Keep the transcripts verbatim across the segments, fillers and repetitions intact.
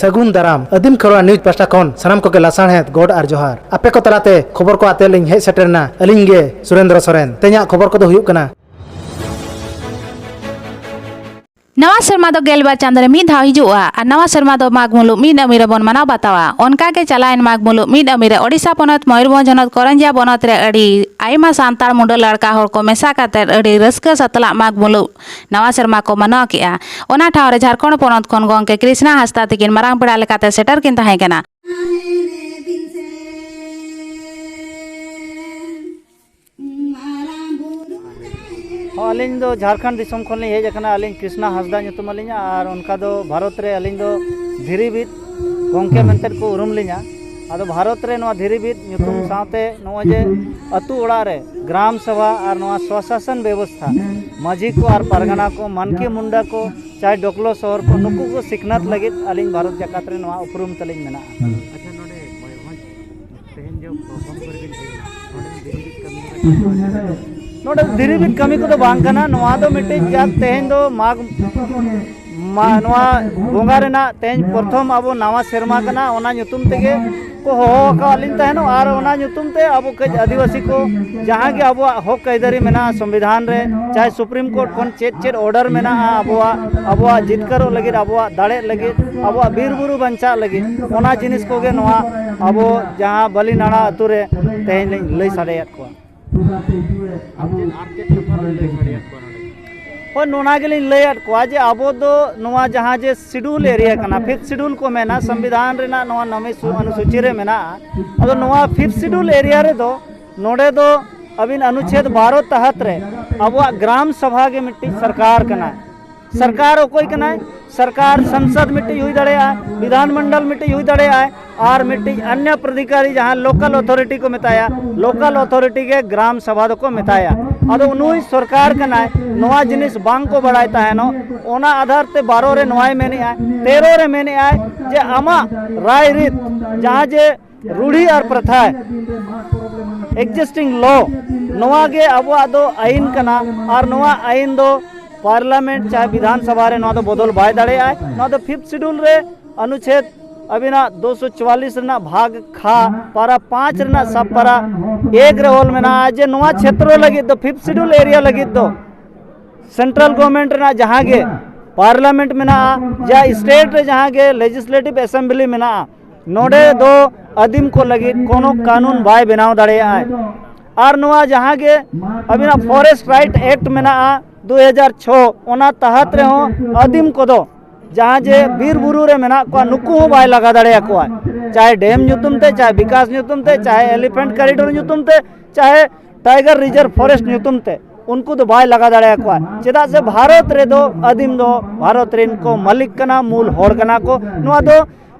ᱥᱟᱹᱜᱩᱱ ᱫᱟᱨᱟᱢ᱾ ᱟᱹᱫᱤᱢ ᱠᱷᱮᱨᱣᱟᱲ ᱱᱤᱭᱩᱡᱽ ᱯᱟᱦᱴᱟ ᱠᱷᱚᱱ ᱥᱟᱱᱟᱢ ᱠᱚᱜᱮ ᱞᱟᱥᱟᱲᱦᱮᱫ ᱜᱚᱰ ᱟᱨ ᱡᱚᱦᱟᱨ᱾ ᱟᱯᱮ ᱠᱚ ᱛᱟᱞᱟᱛᱮ ᱠᱷᱚᱵᱚᱨ ᱠᱚ ᱟᱛᱮ ᱞᱤᱧ ᱦᱮᱡ ᱥᱮᱴᱮᱨ ᱮᱱᱟ ᱟᱹᱞᱤᱧ ᱜᱮ ᱥᱩᱨᱮᱱᱫᱨᱚ ᱥᱚᱨᱮᱱ᱾ ᱛᱮᱦᱮᱧᱟᱜ ᱠᱷᱚᱵᱚᱨ ᱠᱚᱫᱚ ᱦᱩᱭᱩᱜ ᱠᱟᱱᱟ᱾ ᱱᱟᱣᱟ ᱥᱮᱨᱢᱟ ᱫᱚ ᱜᱮᱞᱵᱟᱨ ᱪᱟᱸᱫᱳ ᱨᱮ ᱢᱤᱫ ᱫᱷᱟᱣ ᱦᱤᱡᱩᱜᱼᱟ ᱟᱨ ᱱᱟᱣᱟ ᱥᱮᱨᱢᱟ ᱫᱚ ᱢᱟᱜᱽ ᱢᱩᱞᱩᱜ ᱢᱤᱫ ᱟᱹᱢᱤ ᱨᱮᱵᱚᱱ ᱢᱟᱱᱟᱣ ᱵᱟᱛᱟᱣᱟ᱾ ᱚᱱᱠᱟ ᱜᱮ ᱪᱟᱞᱟᱣᱮᱱ ᱢᱟᱜᱽ ᱢᱩᱞᱩᱜ ᱢᱤᱫ ᱟᱹᱢᱤ ᱨᱮ ᱳᱰᱤᱥᱟ ᱯᱚᱱᱚᱛ ᱢᱚᱭᱩᱨᱵᱷᱚᱸᱡᱽ ᱦᱚᱱᱚᱛ ᱠᱚᱨᱚᱧᱡᱤᱭᱟ ᱵᱚᱱᱚᱛ ᱨᱮ ᱟᱹᱰᱤ ᱟᱭᱢᱟ ᱥᱟᱱᱛᱟᱲ ᱢᱩᱰᱟᱹ ᱞᱟᱲᱠᱟ ᱦᱚᱲ ᱠᱚ ᱢᱮᱥᱟ ᱠᱟᱛᱮ ᱟᱹᱰᱤ ᱨᱟᱹᱥᱠᱟᱹ ᱥᱟᱛᱞᱟᱜ ᱢᱟᱜᱽ ᱢᱩᱞᱩᱜ ᱱᱟᱣᱟ ᱥᱮᱨᱢᱟ ᱠᱚ ᱢᱟᱱᱟᱣ ᱠᱮᱜᱼᱟ᱾ ᱚᱱᱟ ᱴᱷᱟᱶ ᱨᱮ ᱡᱷᱟᱲᱠᱷᱚᱸᱰ ᱯᱚᱱᱚᱛ ᱠᱷᱚᱱ ᱜᱚᱢᱠᱮ ᱠᱨᱤᱥᱱᱟ ᱦᱟᱸᱥᱫᱟ ᱛᱤᱠᱤᱱ ᱢᱟᱨᱟᱝ ᱯᱮᱲᱟ ᱞᱮᱠᱟᱛᱮ ᱥᱮᱴᱮᱨ ᱠᱤᱱ ᱛᱟᱦᱮᱸ ᱠᱟᱱᱟ᱾ ᱦᱚᱸ, ᱟᱹᱞᱤᱧ ᱫᱚ ᱡᱷᱟᱲᱠᱷᱚᱸᱰ ᱫᱤᱥᱚᱢ ᱠᱷᱚᱱ ᱞᱤᱧ ᱦᱮᱡ ᱟᱠᱟᱱᱟ᱾ ᱟᱹᱞᱤᱧ ᱠᱨᱤᱥᱱᱟ ᱦᱟᱸᱥᱫᱟ ᱧᱩᱛᱩᱢ ᱟᱹᱞᱤᱧᱟ, ᱟᱨ ᱚᱱᱠᱟ ᱫᱚ ᱵᱷᱟᱨᱚᱛ ᱨᱮ ᱟᱹᱞᱤᱧ ᱫᱚ ᱫᱷᱤᱨᱤᱵᱤᱫ ᱜᱚᱢᱠᱮ ᱢᱮᱱᱛᱮ ᱠᱚ ᱩᱨᱩᱢ ᱞᱤᱧᱟ᱾ ᱟᱫᱚ ᱵᱷᱟᱨᱚᱛ ᱨᱮ ᱱᱚᱣᱟ ᱫᱷᱤᱨᱤᱵᱤᱫ ᱧᱩᱛᱩᱢ ᱥᱟᱶᱛᱮ ᱱᱚᱜᱼᱚᱭ ᱡᱮ ᱟᱹᱛᱩ ᱚᱲᱟᱜ ᱨᱮ ᱜᱨᱟᱢ ᱥᱚᱵᱷᱟ ᱟᱨ ᱱᱚᱣᱟ ᱥᱣᱟᱥᱟᱥᱚᱱ ᱵᱮᱵᱚᱥᱛᱷᱟ, ᱢᱟᱹᱡᱷᱤ ᱠᱚ ᱟᱨ ᱯᱟᱨᱜᱟᱱᱟ ᱠᱚ, ᱢᱟᱱᱠᱤ ᱢᱩᱱᱰᱟ ᱠᱚ, ᱪᱟᱦᱮ ᱰᱚᱠᱞᱚ ᱥᱚᱦᱚᱨ ᱠᱚ, ᱱᱩᱠᱩ ᱠᱚ ᱥᱤᱠᱷᱱᱟᱹᱛ ᱞᱟᱹᱜᱤᱫ ᱟᱹᱞᱤᱧ ᱵᱷᱟᱨᱚᱛ ᱡᱟᱠᱟᱛ ᱨᱮ ᱱᱚᱣᱟ ᱩᱯᱨᱩᱢ ᱛᱟᱹᱞᱤᱧ ᱢᱮᱱᱟᱜᱼᱟ᱾ ᱟᱪᱪᱷᱟ, ᱱᱚᱰᱮ ᱢᱚᱭᱩᱨᱵᱷᱚᱸᱡᱽ ᱛᱮᱦᱮᱧ ᱡᱮ ᱯᱨᱚᱛᱷᱚᱢ ᱠᱚᱨᱮ ᱵᱤᱱ ᱦᱮᱡ ᱮᱱᱟ, ᱱᱚᱰᱮ ᱫᱷᱤᱨᱤ ᱵᱤᱫ ᱠᱟᱹᱢᱤ ᱦᱚᱨᱟ ᱪᱮᱫ ᱞᱮᱠᱟ? ᱱᱚᱰᱮ ᱫᱷᱤᱨᱤ ᱵᱤᱫ ᱠᱟᱹᱢᱤ ᱠᱚᱫᱚ ᱵᱟᱝ ᱠᱟᱱᱟ᱾ ᱱᱚᱣᱟ ᱫᱚ ᱢᱤᱫᱴᱤᱡ ᱡᱟᱠ ᱛᱮᱦᱮᱧ ᱫᱚ ᱢᱟᱜᱽ ᱢᱟ-, ᱱᱚᱣᱟ ᱵᱚᱸᱜᱟ ᱨᱮᱱᱟᱜ ᱛᱮᱦᱮᱧ ᱯᱨᱚᱛᱷᱚᱢ ᱟᱵᱚ ᱱᱟᱣᱟ ᱥᱮᱨᱢᱟ ᱠᱟᱱᱟ, ᱚᱱᱟ ᱧᱩᱛᱩᱢ ᱛᱮᱜᱮ ᱠᱚ ᱦᱚᱦᱚ ᱟᱠᱟᱫ ᱞᱤᱧ ᱛᱟᱦᱮᱱᱚᱜ, ᱟᱨ ᱚᱱᱟ ᱧᱩᱛᱩᱢ ᱛᱮ ᱟᱵᱚ ᱠᱟᱹᱡ ᱟᱹᱫᱤᱵᱟᱹᱥᱤ ᱠᱚ ᱡᱟᱦᱟᱸ ᱜᱮ ᱟᱵᱚᱣᱟᱜ ᱦᱚᱠ ᱟᱹᱭᱫᱟᱹᱨᱤ ᱢᱮᱱᱟᱜᱼᱟ, ᱥᱚᱝᱵᱤᱫᱷᱟᱱ ᱨᱮ ᱪᱟᱦᱮ ᱥᱩᱯᱨᱤᱢ ᱠᱳᱨᱴ ᱠᱷᱚᱱ ᱪᱮᱫ ᱪᱮᱫ ᱚᱨᱰᱟᱨ ᱢᱮᱱᱟᱜᱼᱟ, ᱟᱵᱚᱣᱟᱜ, ᱟᱵᱚᱣᱟᱜ ᱡᱤᱛᱠᱟᱹᱨᱚᱜ ᱞᱟᱹᱜᱤᱫ, ᱟᱵᱚᱣᱟᱜ ᱫᱟᱲᱮᱜ ᱞᱟᱹᱜᱤᱫ, ᱟᱵᱚᱣᱟᱜ ᱵᱤᱨ ᱵᱩᱨᱩ ᱵᱟᱧᱪᱟᱜ ᱞᱟᱹᱜᱤᱫ, ᱚᱱᱟ ᱡᱤᱱᱤᱥ ᱠᱚᱜᱮ ᱱᱚᱣᱟ ᱟᱵᱚ ᱡᱟᱦᱟᱸ ᱵᱟᱹᱞᱤᱱᱟᱲᱟ ᱟᱹᱛᱩ ᱨᱮ ᱛᱮᱦᱮᱧ ᱞᱤᱧ ᱞᱟᱹᱭ ᱥᱟᱰᱮᱭᱟᱫ ᱠᱚᱣᱟ᱾ ᱟᱨ ᱪᱮᱫ, ᱟᱨ ᱪᱮᱫ ᱠᱟᱛᱷᱟ ᱵᱤᱱ ᱞᱟᱹᱭ ᱥᱟᱰᱮᱭᱟᱫ ᱠᱚᱣᱟ ᱱᱚᱰᱮ? ᱦᱳᱭ, ᱱᱚᱣᱟ ᱜᱮᱞᱤᱧ ᱞᱟᱹᱭᱟᱫ ᱠᱚᱣᱟ ᱡᱮ ᱟᱵᱚ ᱫᱚ ᱱᱚᱣᱟ ᱡᱟᱦᱟᱸ ᱡᱮ ᱥᱤᱰᱩᱞ ᱮᱨᱤᱭᱟ ᱠᱟᱱᱟ, ᱯᱷᱤᱯᱛᱷ ᱥᱤᱰᱩᱞ ᱠᱚ ᱢᱮᱱᱟ, ᱥᱚᱝᱵᱤᱫᱷᱟᱱ ᱨᱮᱱᱟᱜ ᱱᱚᱣᱟ ᱱᱚᱣᱢᱤ ᱥᱩ-, ᱚᱱᱩᱥᱩᱪᱤ ᱨᱮ ᱢᱮᱱᱟᱜᱼᱟ᱾ ᱟᱫᱚ ᱱᱚᱣᱟ ᱯᱷᱤᱯᱛᱷ ᱥᱤᱰᱩᱞ ᱮᱨᱤᱭᱟ ᱨᱮᱫᱚ ᱱᱚᱰᱮ ᱫᱚ ᱟᱹᱵᱤᱱ ᱚᱱᱩᱪᱷᱮᱫ ᱵᱟᱨᱚ ᱛᱟᱦᱟᱛ ᱨᱮ ᱟᱵᱚᱣᱟᱜ ᱜᱨᱟᱢ ᱥᱚᱵᱷᱟ ᱜᱮ ᱢᱤᱫᱴᱤᱡ ᱥᱚᱨᱠᱟᱨ ᱠᱟᱱᱟ᱾ ᱥᱚᱨᱠᱟᱨ ᱚᱠᱚᱭ ᱠᱟᱱᱟᱭ? ᱥᱚᱨᱠᱟᱨ ᱥᱚᱝᱥᱚᱫ ᱢᱤᱫᱴᱤᱡ ᱦᱩᱭ ᱫᱟᱲᱮᱭᱟᱜᱼᱟ, ᱵᱤᱫᱷᱟᱱ ᱢᱚᱱᱰᱚᱞ ᱢᱤᱫᱴᱤᱡ ᱦᱩᱭ ᱫᱟᱲᱮᱭᱟᱜᱼᱟᱭ, ᱟᱨ ᱢᱤᱫᱴᱤᱡ ᱟᱱᱭᱚ ᱯᱨᱟᱫᱷᱤᱠᱟᱨᱤ ᱡᱟᱦᱟᱸ ᱞᱳᱠᱟᱞ ᱚᱛᱷᱚᱨᱤᱴᱤ ᱠᱚ ᱢᱮᱛᱟᱭᱟ, ᱞᱳᱠᱟᱞ ᱚᱛᱷᱚᱨᱤᱴᱤ ᱜᱮ ᱜᱨᱟᱢ ᱥᱚᱵᱷᱟ ᱫᱚᱠᱚ ᱢᱮᱛᱟᱭᱟ᱾ ᱟᱫᱚ ᱱᱩᱭ ᱥᱚᱨᱠᱟᱨ ᱠᱟᱱᱟᱭ, ᱱᱚᱣᱟ ᱡᱤᱱᱤᱥ ᱵᱟᱝ ᱠᱚ ᱵᱟᱲᱟᱭ ᱛᱟᱦᱮᱱᱚᱜ, ᱚᱱᱟ ᱟᱫᱷᱟᱨ ᱛᱮ ᱵᱟᱨᱚ ᱨᱮ ᱱᱚᱣᱟᱭ ᱢᱮᱱᱮᱜᱼᱟᱭ, ᱛᱮᱨᱚ ᱨᱮ ᱢᱮᱱᱮᱜᱼᱟᱭ ᱡᱮ ᱟᱢᱟᱜ ᱨᱟᱭ ᱨᱤᱛ ᱡᱟᱦᱟᱸ ᱡᱮ ᱨᱩᱲᱦᱤ ᱟᱨ ᱯᱨᱚᱛᱷᱟ, existing law, ᱱᱚᱣᱟ ᱜᱮ ᱟᱵᱚᱣᱟᱜ ᱫᱚ ᱟᱹᱭᱤᱱ ᱠᱟᱱᱟ᱾ ᱟᱨ ᱱᱚᱣᱟ ᱟᱹᱭᱤᱱ ᱫᱚ ᱯᱟᱨᱞᱟᱢᱮᱱᱴ ᱪᱟᱦᱮ ᱵᱤᱫᱷᱟᱱ ᱥᱚᱵᱷᱟ ᱨᱮ ᱱᱚᱣᱟ ᱫᱚ ᱵᱚᱫᱚᱞ ᱵᱟᱭ ᱫᱟᱲᱮᱭᱟᱜᱼᱟ᱾ ᱱᱚᱣᱟ ᱫᱚ ᱯᱷᱤᱯᱛᱷ ᱥᱤᱰᱩᱞ ᱨᱮ ᱚᱱᱩᱪᱷᱮᱫ ᱟᱹᱵᱤᱱᱟᱜ ᱫᱩᱥᱚ ᱪᱩᱣᱟᱞᱤᱥ ᱨᱮᱱᱟᱜ ᱵᱷᱟᱜᱽ ᱠᱷᱟ ᱯᱟᱨᱟ ᱯᱟᱸᱪ ᱨᱮᱱᱟᱜ ᱥᱟᱵ ᱯᱟᱨᱟ ᱮᱠ ᱨᱮ ᱚᱞ ᱢᱮᱱᱟᱜᱼᱟ ᱡᱮ ᱱᱚᱣᱟ ᱪᱷᱮᱛᱨᱚ ᱞᱟᱹᱜᱤᱫ ᱫᱚ, ᱯᱷᱤᱯᱛᱷ ᱥᱤᱰᱩᱞ ᱮᱨᱤᱭᱟ ᱞᱟᱹᱜᱤᱫ ᱫᱚ ᱥᱮᱱᱴᱨᱟᱞ ᱜᱚᱵᱷᱚᱨᱱᱢᱮᱱᱴ ᱨᱮᱱᱟᱜ ᱡᱟᱦᱟᱸ ᱜᱮ ᱯᱟᱨᱞᱟᱢᱮᱱᱴ ᱢᱮᱱᱟᱜᱼᱟ, ᱡᱟ ᱥᱴᱮᱴ ᱨᱮ ᱡᱟᱦᱟᱸ ᱜᱮ ᱞᱮᱡᱤᱥᱞᱮᱴᱤᱵᱷ ᱮᱥᱮᱢᱵᱞᱤ ᱢᱮᱱᱟᱜᱼᱟ, ᱱᱚᱰᱮ ᱫᱚ ᱟᱹᱫᱤᱢ ᱠᱚ ᱞᱟᱹᱜᱤᱫ ᱠᱳᱱᱳ ᱠᱟᱹᱱᱩᱱ ᱵᱟᱭ ᱵᱮᱱᱟᱣ ᱫᱟᱲᱮᱭᱟᱜᱼᱟᱭ᱾ ᱟᱨ ᱱᱚᱣᱟ ᱡᱟᱦᱟᱸ ᱜᱮ ᱟᱹᱵᱤᱱᱟᱜ ᱯᱷᱚᱨᱮᱥᱴ ᱨᱟᱭᱤᱴ ᱮᱠᱴ ᱢᱮᱱᱟᱜᱼᱟ ᱫᱩ ᱦᱟᱡᱟᱨ ᱪᱷᱚ, ᱚᱱᱟ ᱛᱟᱦᱟᱛ ᱨᱮᱦᱚᱸ ᱟᱹᱫᱤᱢ ᱠᱚᱫᱚ ᱡᱟᱦᱟᱸ ᱡᱮ ᱵᱤᱨ ᱵᱩᱨᱩ ᱨᱮ ᱢᱮᱱᱟᱜ ᱠᱚᱣᱟ, ᱱᱩᱠᱩ ᱦᱚᱸ ᱵᱟᱭ ᱞᱟᱜᱟ ᱫᱟᱲᱮᱭᱟᱠᱚᱣᱟ, ᱪᱟᱦᱮ ᱰᱮᱢ ᱧᱩᱛᱩᱢ ᱛᱮ, ᱪᱟᱦᱮ ᱵᱤᱠᱟᱥ ᱧᱩᱛᱩᱢ ᱛᱮ, ᱪᱟᱦᱮ ᱮᱞᱤᱯᱷᱮᱱᱴ ᱠᱚᱨᱤᱰᱚᱨ ᱧᱩᱛᱩᱢ ᱛᱮ, ᱪᱟᱦᱮ ᱴᱟᱭᱜᱟᱨ ᱨᱤᱡᱟᱨᱵᱷ ᱯᱷᱚᱨᱮᱥᱴ ᱧᱩᱛᱩᱢ ᱛᱮ, ᱩᱱᱠᱩ ᱫᱚ ᱵᱟᱭ ᱞᱟᱜᱟ ᱫᱟᱲᱮᱭᱟᱠᱚᱣᱟ᱾ ᱪᱮᱫᱟᱜ ᱥᱮ ᱵᱷᱟᱨᱚᱛ ᱨᱮᱫᱚ ᱟᱹᱫᱤᱢ ᱫᱚ ᱵᱷᱟᱨᱚᱛ ᱨᱮᱱ ᱠᱚ ᱢᱟᱹᱞᱤᱠ ᱠᱟᱱᱟ, ᱢᱩᱞ ᱦᱚᱲ ᱠᱟᱱᱟ ᱠᱚ᱾ ᱱᱚᱣᱟ ᱫᱚ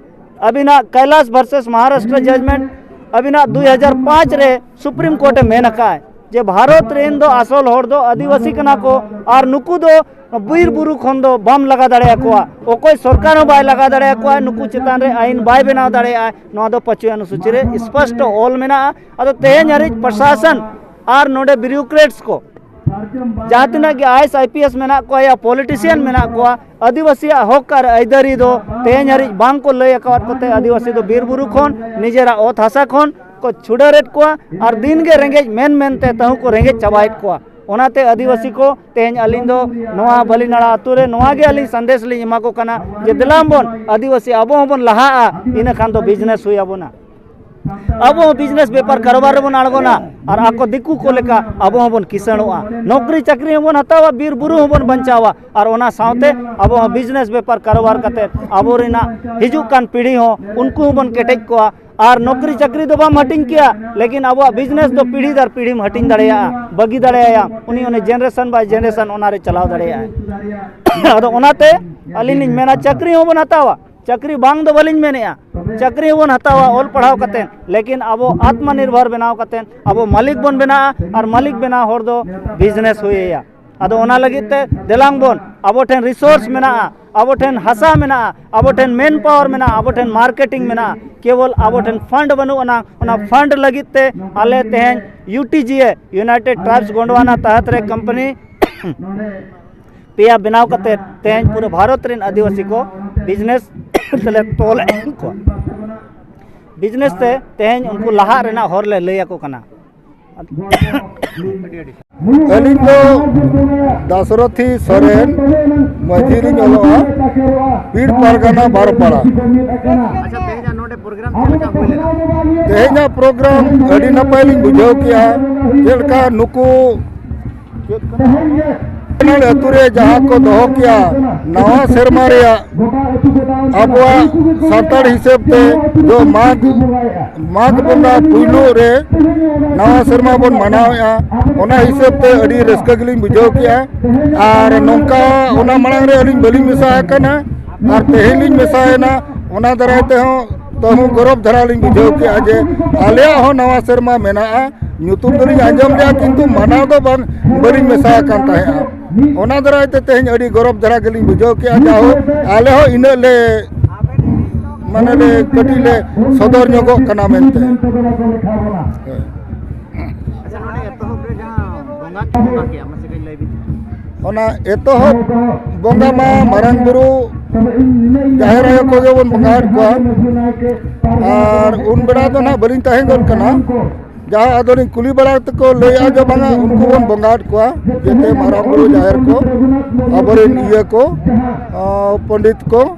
ᱟᱹᱵᱤᱱᱟᱜ ᱠᱟᱭᱞᱟᱥ ᱵᱷᱟᱨᱥᱮᱥ ᱢᱚᱦᱟᱨᱟᱥᱴᱨᱚ ᱡᱟᱡᱽᱢᱮᱱᱴ ᱟᱹᱵᱤᱱᱟᱜ ᱫᱩᱭ ᱦᱟᱡᱟᱨ ᱯᱟᱸᱪ ᱨᱮ ᱥᱩᱯᱨᱤᱢ ᱠᱳᱨᱴ ᱮ ᱢᱮᱱ ᱟᱠᱟᱫ ᱡᱮ ᱵᱷᱟᱨᱚᱛ ᱨᱮᱱ ᱫᱚ ᱟᱥᱚᱞ ᱦᱚᱲ ᱫᱚ ᱟᱹᱫᱤᱵᱟᱹᱥᱤ ᱠᱟᱱᱟ ᱠᱚ ᱟᱨ ᱱᱩᱠᱩ ᱫᱚ ᱵᱤᱨ ᱵᱩᱨᱩ ᱠᱷᱚᱱ ᱫᱚ ᱵᱟᱢ ᱞᱟᱜᱟ ᱫᱟᱲᱮᱭᱟᱠᱚᱣᱟ, ᱚᱠᱚᱭ ᱥᱚᱨᱠᱟᱨ ᱦᱚᱸ ᱵᱟᱭ ᱞᱟᱜᱟ ᱫᱟᱲᱮᱭᱟᱠᱚᱣᱟ, ᱱᱩᱠᱩ ᱪᱮᱛᱟᱱ ᱨᱮ ᱟᱹᱭᱤᱱ ᱵᱟᱭ ᱵᱮᱱᱟᱣ ᱫᱟᱲᱮᱭᱟᱜᱼᱟ᱾ ᱱᱚᱣᱟ ᱫᱚ ᱯᱟᱸᱪᱣᱤ ᱚᱱᱩᱥᱩᱪᱤ ᱨᱮ ᱥᱯᱚᱥᱴᱚ ᱚᱞ ᱢᱮᱱᱟᱜᱼᱟ᱾ ᱟᱫᱚ ᱛᱮᱦᱮᱧ ᱦᱟᱹᱨᱤᱡ ᱯᱨᱚᱥᱟᱥᱚᱱ ᱟᱨ ᱱᱚᱰᱮ ᱵᱤᱭᱩᱨᱳᱠᱨᱮᱴᱥ ᱠᱚ ᱡᱟᱦᱟᱸ ᱛᱤᱱᱟᱹᱜ ᱜᱮ ᱟᱭᱮᱥ ᱟᱭᱯᱤᱮᱥ ᱢᱮᱱᱟᱜ ᱠᱚᱣᱟ ᱭᱟ ᱯᱚᱞᱤᱴᱤᱥᱤᱭᱟᱱ ᱢᱮᱱᱟᱜ ᱠᱚᱣᱟ, ᱟᱹᱫᱤᱵᱟᱹᱥᱤᱭᱟᱜ ᱦᱚᱠ ᱟᱨ ᱟᱹᱭᱫᱟᱹᱨᱤ ᱫᱚ ᱛᱮᱦᱮᱧ ᱦᱟᱹᱨᱤᱡ ᱵᱟᱝ ᱠᱚ ᱞᱟᱹᱭ ᱟᱠᱟᱣᱟᱫ ᱠᱚᱛᱮ ᱟᱹᱫᱤᱵᱟᱹᱥᱤ ᱫᱚ ᱵᱤᱨ ᱵᱩᱨᱩ ᱠᱷᱚᱱ, ᱱᱤᱡᱮᱨᱟᱜ ᱚᱛ ᱦᱟᱥᱟ ᱠᱷᱚᱱ ᱠᱚ ᱪᱷᱩᱰᱟᱹᱨᱮᱫ ᱠᱚᱣᱟ ᱟᱨ ᱫᱤᱱ ᱜᱮ ᱨᱮᱸᱜᱮᱡ ᱢᱮᱱ ᱢᱮᱱᱛᱮ ᱛᱟᱹᱦᱩ ᱠᱚ ᱨᱮᱸᱜᱮᱡ ᱪᱟᱵᱟᱭᱮᱫ ᱠᱚᱣᱟ᱾ ᱚᱱᱟᱛᱮ ᱟᱹᱫᱤᱵᱟᱹᱥᱤ ᱠᱚ ᱛᱮᱦᱮᱧ ᱟᱹᱞᱤᱧ ᱫᱚ ᱱᱚᱣᱟ ᱵᱟᱹᱞᱤᱱᱟᱲᱟ ᱟᱹᱛᱩ ᱨᱮ ᱱᱚᱣᱟ ᱜᱮ ᱟᱹᱞᱤᱧ ᱥᱟᱸᱫᱮᱥ ᱞᱤᱧ ᱮᱢᱟ ᱠᱚ ᱠᱟᱱᱟ ᱡᱮ ᱫᱮᱞᱟ ᱵᱚᱱ ᱟᱹᱫᱤᱵᱟᱹᱥᱤ ᱟᱵᱚ ᱦᱚᱸᱵᱚᱱ ᱞᱟᱦᱟᱜᱼᱟ, ᱤᱱᱟᱹ ᱠᱷᱟᱱ ᱫᱚ ᱵᱤᱡᱽᱱᱮᱥ ᱦᱩᱭ ᱟᱵᱚᱱᱟ᱾ ᱟᱵᱚ ᱦᱚᱸ ᱵᱤᱡᱽᱱᱮᱥ ᱵᱮᱯᱟᱨ ᱠᱟᱨᱵᱟᱨ ᱨᱮᱵᱚᱱ ᱟᱬᱜᱚᱱᱟ ᱟᱨ ᱟᱠᱚ ᱫᱤᱠᱩ ᱠᱚ ᱞᱮᱠᱟ ᱟᱵᱚ ᱦᱚᱸᱵᱚᱱ ᱠᱤᱥᱟᱹᱬᱚᱜᱼᱟ᱾ ᱱᱚᱠᱨᱤ ᱪᱟᱹᱠᱨᱤ ᱦᱚᱸᱵᱚᱱ ᱦᱟᱛᱟᱣᱟ, ᱵᱤᱨ ᱵᱩᱨᱩ ᱦᱚᱸᱵᱚᱱ ᱵᱟᱧᱪᱟᱣᱟ ᱟᱨ ᱚᱱᱟ ᱥᱟᱶᱛᱮ ᱟᱵᱚ ᱦᱚᱸ ᱵᱤᱡᱽᱱᱮᱥ ᱵᱮᱯᱟᱨ ᱠᱟᱨᱵᱟᱨ ᱠᱟᱛᱮ ᱟᱵᱚ ᱨᱮᱱᱟᱜ ᱦᱤᱡᱩᱜ ᱠᱟᱱ ᱯᱤᱲᱦᱤ ᱦᱚᱸ ᱩᱱᱠᱩ ᱦᱚᱸᱵᱚᱱ ᱠᱮᱴᱮᱡ ᱠᱚᱣᱟ᱾ ᱟᱨ ᱱᱚᱠᱨᱤ ᱪᱟᱹᱠᱨᱤ ᱫᱚ ᱵᱟᱢ ᱦᱟᱹᱴᱤᱧ ᱠᱮᱭᱟ, ᱞᱮᱠᱤᱱ ᱟᱵᱚᱣᱟᱜ ᱵᱤᱡᱽᱱᱮᱥ ᱫᱚ ᱯᱤᱲᱦᱤ ᱫᱟᱨ ᱯᱤᱲᱦᱤᱢ ᱦᱟᱹᱴᱤᱧ ᱫᱟᱲᱮᱭᱟᱜᱼᱟ, ᱵᱟᱹᱜᱤ ᱫᱟᱲᱮᱭᱟᱭᱟ, ᱩᱱᱤ ᱚᱱᱮ ᱡᱮᱱᱟᱨᱮᱥᱚᱱ ᱵᱟᱭ ᱡᱮᱱᱟᱨᱮᱥᱚᱱ ᱚᱱᱟᱨᱮ ᱪᱟᱞᱟᱣ ᱫᱟᱲᱮᱭᱟᱜᱼᱟᱭ᱾ ᱟᱫᱚ ᱚᱱᱟᱛᱮ ᱟᱹᱞᱤᱧ ᱞᱤᱧ ᱢᱮᱱᱟ ᱪᱟᱹᱠᱨᱤ ᱦᱚᱸᱵᱚᱱ ᱦᱟᱛᱟᱣᱟ, ᱪᱟᱹᱠᱨᱤ ᱵᱟᱝ ᱫᱚ ᱵᱟᱹᱞᱤᱧ ᱢᱮᱱᱮᱫᱼᱟ, ᱪᱟᱹᱠᱨᱤ ᱦᱚᱸᱵᱚᱱ ᱦᱟᱛᱟᱣᱟ ᱚᱞ ᱯᱟᱲᱦᱟᱣ ᱠᱟᱛᱮᱫ, ᱞᱮᱠᱤᱱ ᱟᱵᱚ ᱟᱛᱢᱟ ᱱᱤᱨᱵᱷᱚᱨ ᱵᱮᱱᱟᱣ ᱠᱟᱛᱮᱫ ᱟᱵᱚ ᱢᱟᱹᱞᱤᱠ ᱵᱚᱱ ᱵᱮᱱᱟᱜᱼᱟ ᱟᱨ ᱢᱟᱹᱞᱤᱠ ᱵᱮᱱᱟᱣ ᱦᱚᱲ ᱫᱚ ᱵᱤᱡᱽᱱᱮᱥ ᱦᱩᱭ ᱟᱭᱟ᱾ ᱟᱫᱚ ᱚᱱᱟ ᱞᱟᱹᱜᱤᱫ ᱛᱮ ᱫᱮᱞᱟᱝ ᱵᱚᱱ, ᱟᱵᱚ ᱴᱷᱮᱱ ᱨᱤᱥᱳᱨᱥ ᱢᱮᱱᱟᱜᱼᱟ, ᱟᱵᱚ ᱴᱷᱮᱱ ᱦᱟᱥᱟ ᱢᱮᱱᱟᱜᱼᱟ, ᱟᱵᱚ ᱴᱷᱮᱱ ᱢᱮᱱ ᱯᱟᱣᱟᱨ ᱢᱮᱱᱟᱜᱼᱟ, ᱟᱵᱚ ᱴᱷᱮᱱ ᱢᱟᱨᱠᱮᱴᱤᱝ ᱢᱮᱱᱟᱜᱼᱟ, ᱠᱮᱵᱚᱞ ᱟᱵᱚ ᱴᱷᱮᱱ ᱯᱷᱟᱱᱰ ᱵᱟᱹᱱᱩᱜ ᱟᱱᱟ᱾ ᱚᱱᱟ ᱯᱷᱟᱱᱰ ᱞᱟᱹᱜᱤᱫ ᱛᱮ ᱟᱞᱮ ᱛᱮᱦᱮᱧ ᱭᱩ ᱴᱤ ᱡᱤ ᱮ, ᱤᱭᱩᱱᱟᱭᱴᱮᱰ ᱴᱨᱟᱭᱤᱵᱽᱥ ᱜᱚᱱᱰᱣᱟᱱᱟ ᱛᱟᱦᱟᱛ ᱨᱮ ᱠᱳᱢᱯᱟᱱᱤ ᱯᱮᱭᱟ ᱵᱮᱱᱟᱣ ᱠᱟᱛᱮ ᱛᱮᱦᱮᱧ ᱯᱩᱨᱟᱹ ᱵᱷᱟᱨᱚᱛ ᱨᱮᱱ ᱟᱹᱫᱤᱵᱟᱹᱥᱤ ᱠᱚ ᱵᱤᱡᱽᱱᱮᱥ ᱛᱮᱞᱮ ᱛᱚᱞᱮᱫ ᱠᱚᱣᱟ᱾ ᱵᱤᱡᱽᱱᱮᱥ ᱛᱮ ᱛᱮᱦᱮᱧ ᱩᱱᱠᱩ ᱞᱟᱦᱟᱜ ᱨᱮᱱᱟᱜ ᱦᱚᱨ ᱞᱮ ᱞᱟᱹᱭ ᱟᱠᱚ ᱠᱟᱱᱟ᱾ ᱟᱹᱞᱤᱧ ᱫᱚ ᱫᱟᱥᱨᱚᱛᱷᱤ ᱥᱚᱨᱮᱱ, ᱢᱟᱹᱡᱷᱤ ᱞᱤᱧ ᱚᱞᱚᱜᱼᱟ, ᱯᱤᱲ ᱯᱟᱨᱜᱟᱱᱟ ᱵᱟᱨᱚᱯᱟᱲᱟ᱾ ᱟᱪᱪᱷᱟ, ᱛᱮᱦᱮᱧᱟᱜ ᱱᱚᱰᱮ ᱯᱨᱳᱜᱨᱟᱢ ᱪᱮᱫ ᱞᱮᱠᱟ ᱦᱩᱭ ᱞᱮᱱᱟ? ᱛᱮᱦᱮᱧᱟᱜ ᱯᱨᱳᱜᱨᱟᱢ ᱟᱹᱰᱤ ᱱᱟᱯᱟᱭ ᱞᱤᱧ ᱵᱩᱡᱷᱟᱹᱣ ᱠᱮᱜᱼᱟ᱾ ᱪᱮᱫ ᱞᱮᱠᱟ ᱱᱩᱠᱩ ᱟᱹᱛᱩ ᱨᱮ ᱡᱟᱦᱟᱸ ᱠᱚ ᱫᱚᱦᱚ ᱠᱮᱜᱼᱟ, ᱱᱟᱣᱟ ᱥᱮᱨᱢᱟ ᱨᱮᱭᱟᱜ ᱟᱵᱚᱣᱟᱜ ᱥᱟᱱᱛᱟᱲ ᱦᱤᱥᱟᱹᱵ ᱛᱮ ᱫᱚ ᱢᱟᱜᱽ, ᱢᱟᱜᱽ ᱵᱚᱸᱜᱟ ᱯᱩᱭᱞᱩ ᱨᱮ ᱱᱟᱣᱟ ᱥᱮᱨᱢᱟ ᱵᱚᱱ ᱢᱟᱱᱟᱣᱮᱫᱼᱟ᱾ ᱚᱱᱟ ᱦᱤᱥᱟᱹᱵ ᱛᱮ ᱟᱹᱰᱤ ᱨᱟᱹᱥᱠᱟᱹ ᱜᱮᱞᱤᱧ ᱵᱩᱡᱷᱟᱹᱣ ᱠᱮᱜᱼᱟ᱾ ᱟᱨ ᱱᱚᱝᱠᱟ ᱚᱱᱟ ᱢᱟᱲᱟᱝ ᱨᱮ ᱟᱹᱞᱤᱧ ᱵᱟᱹᱞᱤᱧ ᱢᱮᱥᱟ ᱟᱠᱟᱱᱟ, ᱟᱨ ᱛᱮᱦᱮᱧ ᱞᱤᱧ ᱢᱮᱥᱟᱭᱮᱱᱟ᱾ ᱚᱱᱟ ᱫᱟᱨᱟᱭ ᱛᱮᱦᱚᱸ ᱛᱟᱹᱦᱩ ᱜᱚᱨᱚᱵᱽ ᱫᱷᱟᱨᱟ ᱞᱤᱧ ᱵᱩᱡᱷᱟᱹᱣ ᱠᱮᱜᱼᱟ ᱡᱮ ᱟᱞᱮᱭᱟᱜ ᱦᱚᱸ ᱱᱟᱣᱟ ᱥᱮᱨᱢᱟ ᱢᱮᱱᱟᱜᱼᱟ᱾ ᱧᱩᱛᱩᱢ ᱫᱚᱞᱤᱧ ᱟᱸᱡᱚᱢ ᱞᱮᱜᱼᱟ, ᱠᱤᱱᱛᱩ ᱢᱟᱱᱟᱣ ᱫᱚ ᱵᱟᱝ, ᱵᱟᱹᱞᱤᱧ ᱢᱮᱥᱟ ᱟᱠᱟᱱ ᱛᱟᱦᱮᱸᱜᱼᱟ᱾ ᱚᱱᱟ ᱫᱟᱨᱟᱭ ᱛᱮ ᱛᱮᱦᱮᱧ ᱟᱹᱰᱤ ᱜᱚᱨᱚᱵᱽ ᱫᱷᱟᱨᱟ ᱜᱮᱞᱤᱧ ᱵᱩᱡᱷᱟᱹᱣ ᱠᱮᱜᱼᱟ᱾ ᱡᱟᱭᱦᱳᱠ, ᱟᱞᱮ ᱦᱚᱸ ᱤᱱᱟᱹᱜ ᱞᱮ, ᱢᱟᱱᱮ ᱞᱮ, ᱠᱟᱹᱴᱤᱡ ᱞᱮ ᱥᱚᱫᱚᱨ ᱧᱚᱜᱚᱜ ᱠᱟᱱᱟ ᱢᱮᱱᱛᱮ᱾ ᱦᱳᱭ᱾ ᱟᱪᱪᱷᱟ, ᱱᱚᱰᱮ ᱮᱛᱚᱦᱚᱵ ᱨᱮ ᱡᱟᱦᱟᱸ ᱵᱚᱸᱜᱟ ᱠᱚ ᱵᱚᱸᱜᱟ ᱠᱮᱜᱼᱟ, ᱢᱟᱥᱮ ᱠᱟᱹᱡ ᱞᱟᱹᱭ ᱵᱤᱱ᱾ ᱚᱱᱟ ᱮᱛᱚᱦᱚᱵ ᱵᱚᱸᱜᱟ ᱢᱟ ᱢᱟᱨᱟᱝ ᱵᱩᱨᱩ, ᱡᱟᱦᱮᱨ ᱟᱭᱳ ᱠᱚᱜᱮ ᱵᱚᱱ ᱵᱚᱸᱜᱟᱭᱮᱫ ᱠᱚᱣᱟ᱾ ᱟᱨ ᱩᱱ ᱵᱮᱲᱟ ᱫᱚ ᱱᱟᱦᱟᱜ ᱵᱟᱹᱞᱤᱧ ᱛᱟᱦᱮᱸ ᱜᱚᱫ ᱠᱟᱱᱟ᱾ ᱡᱟᱦᱟᱸ ᱟᱫᱚᱞᱤᱧ ᱠᱩᱞᱤ ᱵᱟᱲᱟ ᱛᱮᱠᱚ ᱞᱟᱹᱭᱮᱜᱼᱟ ᱡᱮ ᱵᱟᱝᱟ, ᱩᱱᱠᱩ ᱵᱚᱱ ᱵᱚᱸᱜᱟᱭᱮᱫ ᱠᱚᱣᱟ, ᱡᱮᱛᱮ ᱢᱟᱨᱟᱝ ᱵᱩᱨᱩ, ᱡᱟᱦᱮᱨ ᱠᱚ, ᱟᱵᱚᱨᱮᱱ ᱤᱭᱟᱹ ᱠᱚ, ᱟᱸ, ᱯᱚᱱᱰᱤᱛ ᱠᱚ,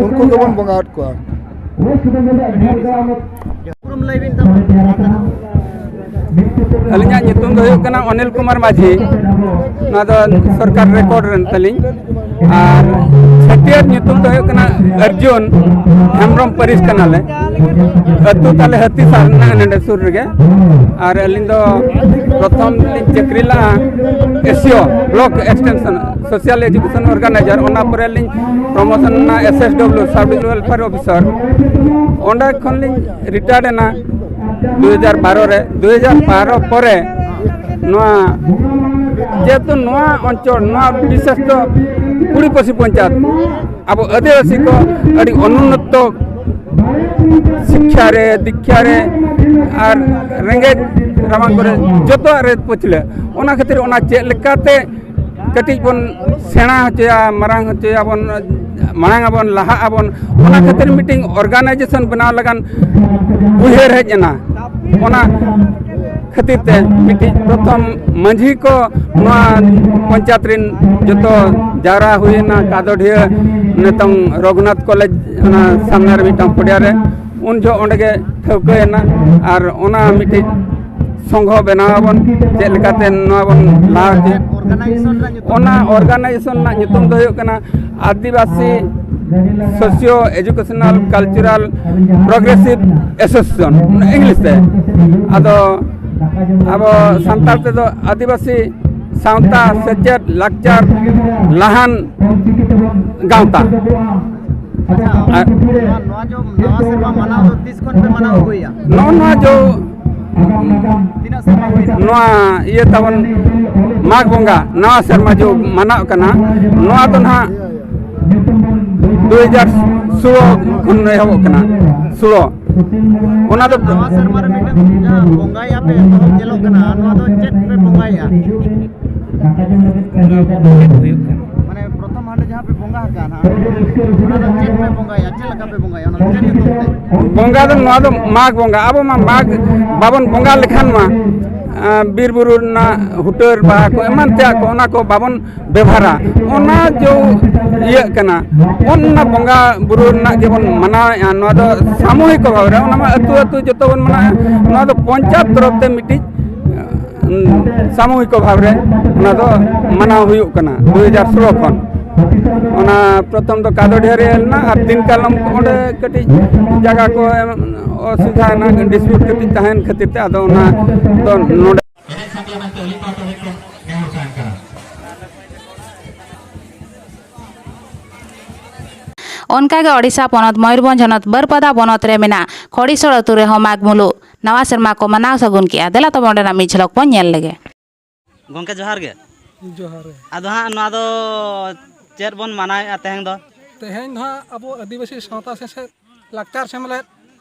ᱩᱱᱠᱩ ᱜᱮᱵᱚᱱ ᱵᱚᱸᱜᱟᱭᱮᱫ ᱠᱚᱣᱟ᱾ ᱩᱯᱨᱩᱢ ᱞᱟᱹᱭ ᱵᱤᱱ ᱛᱟᱵᱚᱱ᱾ ᱟᱹᱞᱤᱧᱟᱜ ᱧᱩᱛᱩᱢ ᱫᱚ ᱦᱩᱭᱩᱜ ᱠᱟᱱᱟ ᱚᱱᱤᱞ ᱠᱩᱢᱟᱨ ᱢᱟᱹᱡᱷᱤ᱾ ᱱᱚᱣᱟ ᱫᱚ ᱥᱚᱨᱠᱟᱨ ᱨᱮᱠᱚᱨᱰ ᱨᱮᱱ ᱛᱟᱹᱞᱤᱧ᱾ ᱟᱨ ᱪᱷᱟᱹᱴᱭᱟᱹᱨ ᱧᱩᱛᱩᱢ ᱫᱚ ᱦᱩᱭᱩᱜ ᱠᱟᱱᱟ ᱚᱨᱡᱩᱱ ᱦᱮᱢᱵᱨᱚᱢ ᱯᱟᱹᱨᱤᱥ ᱠᱟᱱᱟᱞᱮ᱾ ᱟᱹᱛᱩ ᱛᱟᱞᱮ ᱦᱟᱹᱛᱤᱥᱟᱨ ᱢᱮᱱᱟᱜᱼᱟ ᱱᱚᱰᱮ ᱥᱩᱨ ᱨᱮᱜᱮ᱾ ᱟᱨ ᱟᱹᱞᱤᱧ ᱫᱚ ᱯᱨᱚᱛᱷᱚᱢ ᱞᱤᱧ ᱪᱟᱹᱠᱨᱤ ᱞᱟᱜᱼᱟ Asia, block extension social education organiser. ᱚᱱᱟ ᱯᱚᱨᱮ ᱞᱤᱧ ᱯᱨᱚᱢᱳᱥᱚᱱ ᱮᱱᱟ ᱮᱥ ᱮᱥ ᱰᱚᱵᱞᱤᱭᱩ, ᱥᱟᱵ ᱰᱤᱵᱷᱤᱡᱚᱱᱟᱞ ᱣᱮᱞᱯᱷᱮᱭᱟᱨ ᱚᱯᱷᱤᱥᱟᱨ᱾ ᱚᱸᱰᱮ ᱠᱷᱚᱱ ᱞᱤᱧ ᱨᱤᱴᱟᱭᱟᱨᱰ ᱮᱱᱟ ᱫᱩ ᱦᱟᱡᱟᱨ ᱵᱟᱨᱚ ᱨᱮ᱾ ᱫᱩ ᱦᱟᱡᱟᱨ ᱵᱟᱨᱚ ᱯᱚᱨᱮ ᱱᱚᱣᱟ, ᱡᱮᱦᱮᱛᱩ ᱱᱚᱣᱟ ᱚᱧᱪᱚᱞ, ᱱᱚᱣᱟ ᱵᱤᱥᱮᱥ ᱫᱚ ᱠᱩᱲᱤ ᱯᱟᱹᱥᱤ ᱯᱚᱧᱪᱟᱭᱮᱛ, ᱟᱵᱚ ᱟᱹᱫᱤᱵᱟᱹᱥᱤ ᱠᱚ ᱟᱹᱰᱤ ᱚᱱᱩᱱᱱᱚᱛᱚ ᱥᱤᱠᱠᱷᱟ ᱨᱮ, ᱫᱤᱠᱠᱷᱟ ᱨᱮ ᱟᱨ ᱨᱮᱸᱜᱮᱡ ᱨᱟᱵᱟᱝ ᱠᱚᱨᱮ ᱡᱚᱛᱚᱣᱟᱜ ᱨᱮ ᱯᱟᱹᱪᱷᱞᱟᱹ᱾ ᱚᱱᱟ ᱠᱷᱟᱹᱛᱤᱨ ᱚᱱᱟ ᱪᱮᱫ ᱞᱮᱠᱟᱛᱮ ᱠᱟᱹᱴᱤᱡ ᱵᱚᱱ ᱥᱮᱬᱟ ᱦᱚᱪᱚᱭᱟ, ᱢᱟᱨᱟᱝ ᱦᱚᱪᱚᱭᱟᱵᱚᱱ, ᱢᱟᱲᱟᱝ ᱟᱵᱚᱱ, ᱞᱟᱦᱟᱜ ᱟᱵᱚᱱ, ᱚᱱᱟ ᱠᱷᱟᱹᱛᱤᱨ ᱢᱤᱫᱴᱤᱝ organization ᱵᱮᱱᱟᱣ ᱞᱟᱜᱟᱱ ᱩᱭᱦᱟᱹᱨ ᱦᱮᱡ ᱮᱱᱟ᱾ ᱚᱱᱟ ᱠᱷᱟᱹᱛᱤᱨ ᱛᱮ ᱢᱤᱫᱴᱤᱡ ᱯᱨᱚᱛᱷᱚᱢ ᱢᱟᱹᱡᱷᱤ ᱠᱚ ᱱᱚᱣᱟ ᱯᱚᱧᱪᱟᱭᱮᱛ ᱨᱤᱱ ᱡᱚᱛᱚ ᱡᱟᱣᱨᱟ ᱦᱩᱭᱮᱱᱟ ᱠᱟᱫᱚᱰᱷᱤᱭᱟᱹ, ᱱᱤᱛᱚᱝ ᱨᱚᱜᱷᱩᱱᱟᱛᱷ ᱠᱚᱞᱮᱡᱽ ᱚᱱᱟ ᱥᱟᱢᱱᱮ ᱨᱮ ᱢᱤᱫᱴᱟᱝ ᱯᱚᱲᱤᱭᱟ ᱨᱮ᱾ ᱩᱱ ᱡᱚᱦᱚᱜ ᱚᱸᱰᱮ ᱜᱮ ᱴᱷᱟᱹᱣᱠᱟᱹᱭᱮᱱᱟ᱾ ᱟᱨ ᱚᱱᱟ ᱢᱤᱫᱴᱤᱡ ᱥᱚᱝᱜᱷᱚ ᱵᱮᱱᱟᱣ ᱟᱵᱚᱱ, ᱪᱮᱫ ᱞᱮᱠᱟᱛᱮ ᱱᱚᱣᱟ ᱵᱚᱱ ᱞᱟᱦᱟ ᱦᱚᱪᱚᱭᱟ᱾ Organization ᱨᱮᱱᱟᱜ ᱧᱩᱛᱩᱢ ᱚᱱᱟ ᱫᱚ? Organization ᱨᱮᱱᱟᱜ ᱧᱩᱛᱩᱢ ᱫᱚ ᱦᱩᱭᱩᱜ ᱠᱟᱱᱟ ᱟᱹᱫᱤᱵᱟᱹᱥᱤ Socio Educational Cultural Progressive Association, English ᱛᱮ᱾ ᱟᱫᱚ ᱟᱵᱚ ᱥᱟᱱᱛᱟᱲ ᱛᱮᱫᱚ ᱟᱹᱫᱤᱵᱟᱹᱥᱤ ᱥᱟᱶᱛᱟ ᱥᱮᱪᱮᱫ ᱞᱟᱠᱪᱟᱨ ᱞᱟᱦᱟᱱ ᱜᱟᱶᱛᱟ᱾ ᱟᱪᱪᱷᱟ, ᱟᱨ ᱱᱚᱣᱟ, ᱱᱚᱣᱟ ᱡᱚ ᱱᱟᱣᱟ ᱥᱮᱨᱢᱟ ᱢᱟᱱᱟᱣ ᱫᱚ ᱛᱤᱥ ᱠᱷᱚᱱ ᱯᱮ ᱢᱟᱱᱟᱣ ᱟᱹᱜᱩᱭᱮᱫᱼᱟ? ᱱᱚᱜᱼᱚ ᱱᱚᱣᱟ ᱡᱚ ᱛᱤᱱᱟᱹᱜ ᱥᱮᱨᱢᱟ ᱦᱩᱭᱱᱟ? ᱱᱚᱣᱟ ᱤᱭᱟᱹ ᱛᱟᱵᱚᱱ ᱢᱟᱜᱽ ᱵᱚᱸᱜᱟ ᱱᱟᱣᱟ ᱥᱮᱨᱢᱟ ᱡᱚ ᱢᱟᱱᱟᱜ ᱠᱟᱱᱟ, ᱱᱚᱣᱟ ᱫᱚ ᱱᱟᱦᱟᱜ ᱫᱩ ᱦᱟᱡᱟᱨ ᱥᱳᱞᱳ ᱠᱷᱚᱱ ᱮᱦᱚᱵᱚᱜ ᱠᱟᱱᱟ, ᱥᱳᱞᱳ᱾ ᱚᱱᱟ ᱫᱚ ᱱᱟᱣᱟ ᱥᱮᱨᱢᱟ ᱨᱮ ᱢᱤᱫᱴᱟᱝ ᱡᱟᱦᱟᱸ ᱵᱚᱸᱜᱟᱭᱟ ᱯᱮ ᱮᱛᱚᱦᱚᱵ ᱧᱮᱞᱚᱜ ᱠᱟᱱᱟ, ᱱᱚᱣᱟ ᱫᱚ ᱪᱮᱫ ᱯᱮ ᱵᱚᱸᱜᱟᱭᱟ? ᱵᱚᱸᱜᱟ ᱵᱩᱨᱩ ᱪᱮᱫ ᱦᱩᱭᱩᱜ ᱠᱟᱱᱟ? ᱢᱟᱱᱮ ᱯᱨᱚᱛᱷᱚᱢ ᱦᱟᱸᱰᱮ ᱡᱟᱦᱟᱸ ᱯᱮ ᱵᱚᱸᱜᱟ ᱟᱠᱟᱱᱟ, ᱚᱱᱟ ᱫᱚ ᱪᱮᱫ ᱯᱮ ᱵᱚᱸᱜᱟᱭᱟ? ᱪᱮᱫ ᱞᱮᱠᱟ ᱯᱮ ᱵᱚᱸᱜᱟᱭᱟ? ᱚᱱᱟ ᱫᱚ ᱪᱮᱫ ᱧᱩᱛᱩᱢ ᱛᱮ? ᱵᱚᱸᱜᱟ ᱫᱚ ᱱᱚᱣᱟ ᱫᱚ ᱢᱟᱜᱽ ᱵᱚᱸᱜᱟ, ᱟᱵᱚ ᱢᱟ ᱢᱟᱜᱽ ᱵᱟᱵᱚᱱ ᱵᱚᱸᱜᱟ ᱞᱮᱠᱷᱟᱱ ᱢᱟ, ᱟᱸ, ᱵᱤᱨ ᱵᱩᱨᱩ ᱨᱮᱱᱟᱜ ᱦᱩᱴᱟᱹᱨ ᱵᱟᱦᱟ ᱠᱚ ᱮᱢᱟᱱ ᱛᱮᱭᱟᱜ ᱠᱚ, ᱚᱱᱟ ᱠᱚ ᱵᱟᱵᱚᱱ ᱵᱮᱵᱷᱟᱨᱟ᱾ ᱚᱱᱟ ᱡᱚ ᱤᱭᱟᱹᱜ ᱠᱟᱱᱟ, ᱚᱱᱟ ᱵᱚᱸᱜᱟ ᱵᱩᱨᱩ ᱨᱮᱱᱟᱜ ᱜᱮᱵᱚᱱ ᱢᱟᱱᱟᱣᱮᱫᱼᱟ᱾ ᱱᱚᱣᱟ ᱫᱚ ᱥᱟᱢᱩᱦᱤᱠ ᱵᱷᱟᱵᱽ ᱨᱮ, ᱚᱱᱟ ᱢᱟ ᱟᱹᱛᱩ ᱟᱹᱛᱩ ᱡᱚᱛᱚ ᱵᱚᱱ ᱢᱟᱱᱟᱣᱮᱫᱼᱟ᱾ ᱱᱚᱣᱟ ᱫᱚ ᱯᱚᱧᱪᱟᱭᱮᱛ ᱛᱚᱨᱚᱯ ᱛᱮ ᱢᱤᱫᱴᱤᱡ ᱩᱸ, ᱥᱟᱢᱩᱦᱤᱠ ᱵᱷᱟᱵᱽ ᱨᱮ ᱚᱱᱟ ᱫᱚ ᱢᱟᱱᱟᱣ ᱦᱩᱭᱩᱜ ᱠᱟᱱᱟ ᱫᱩ ᱦᱟᱡᱟᱨ ᱥᱳᱞᱳ ᱠᱷᱚᱱ᱾ ᱚᱱᱟ ᱯᱨᱚᱛᱷᱚᱢ ᱫᱚ ᱠᱟᱫᱚᱰᱤᱦᱟᱹ ᱨᱮ ᱮᱢ ᱮᱱᱟ, ᱟᱨ ᱫᱤᱱ ᱠᱟᱞᱚᱢ ᱚᱸᱰᱮ ᱠᱟᱹᱴᱤᱡ ᱡᱟᱭᱜᱟ ᱠᱚ ᱮᱢ, ᱚᱥᱩᱵᱤᱫᱷᱟ ᱮᱱᱟ, dispute ᱠᱟᱹᱴᱤᱡ ᱛᱟᱦᱮᱱ ᱠᱷᱟᱹᱛᱤᱨ ᱛᱮ ᱟᱫᱚ ᱚᱱᱟ ᱫᱚ ᱱᱚᱰᱮ ᱚᱱᱠᱟᱜᱮ ᱳᱰᱤᱥᱟ ᱯᱚᱱᱚᱛ ᱢᱚᱭᱩᱨᱵᱷᱚᱸᱡᱽ ᱦᱚᱱᱚᱛ ᱵᱟᱹᱨᱯᱟᱫᱟ ᱵᱚᱱᱚᱛ ᱨᱮ ᱢᱮᱱᱟᱜ ᱠᱷᱚᱲᱤᱥᱳᱲ ᱟᱹᱛᱩ ᱨᱮᱦᱚᱸ ᱢᱟᱜᱽ ᱢᱩᱞᱩᱜ ᱱᱟᱣᱟ ᱥᱮᱨᱢᱟ ᱠᱚ ᱢᱟᱱᱟᱣ ᱥᱟᱹᱜᱩᱱ ᱠᱮᱜᱼᱟ᱾ ᱫᱮᱞᱟ ᱛᱚᱵᱮ ᱚᱸᱰᱮᱱᱟᱜ ᱢᱤᱫ ᱡᱷᱞᱚᱠ ᱵᱚᱱ ᱧᱮᱞ ᱞᱮᱜᱮ᱾ ᱜᱚᱢᱠᱮ ᱡᱚᱦᱟᱨ ᱜᱮ᱾ ᱡᱚᱦᱟᱨ ᱜᱮ᱾ ᱟᱫᱚ ᱦᱟᱸᱜ ᱱᱚᱣᱟ ᱫᱚ ᱪᱮᱫ ᱵᱚᱱ ᱢᱟᱱᱟᱣᱮᱫᱼᱟ ᱛᱮᱦᱮᱧ ᱫᱚ? ᱛᱮᱦᱮᱧ ᱫᱚ ᱦᱟᱸᱜ ᱟᱵᱚ ᱟᱹᱫᱤᱵᱟᱹᱥᱤ ᱥᱟᱶᱛᱟ ᱥᱮᱪᱮᱫ ᱞᱟᱠᱪᱟᱨ ᱥᱮᱢᱞᱮᱫ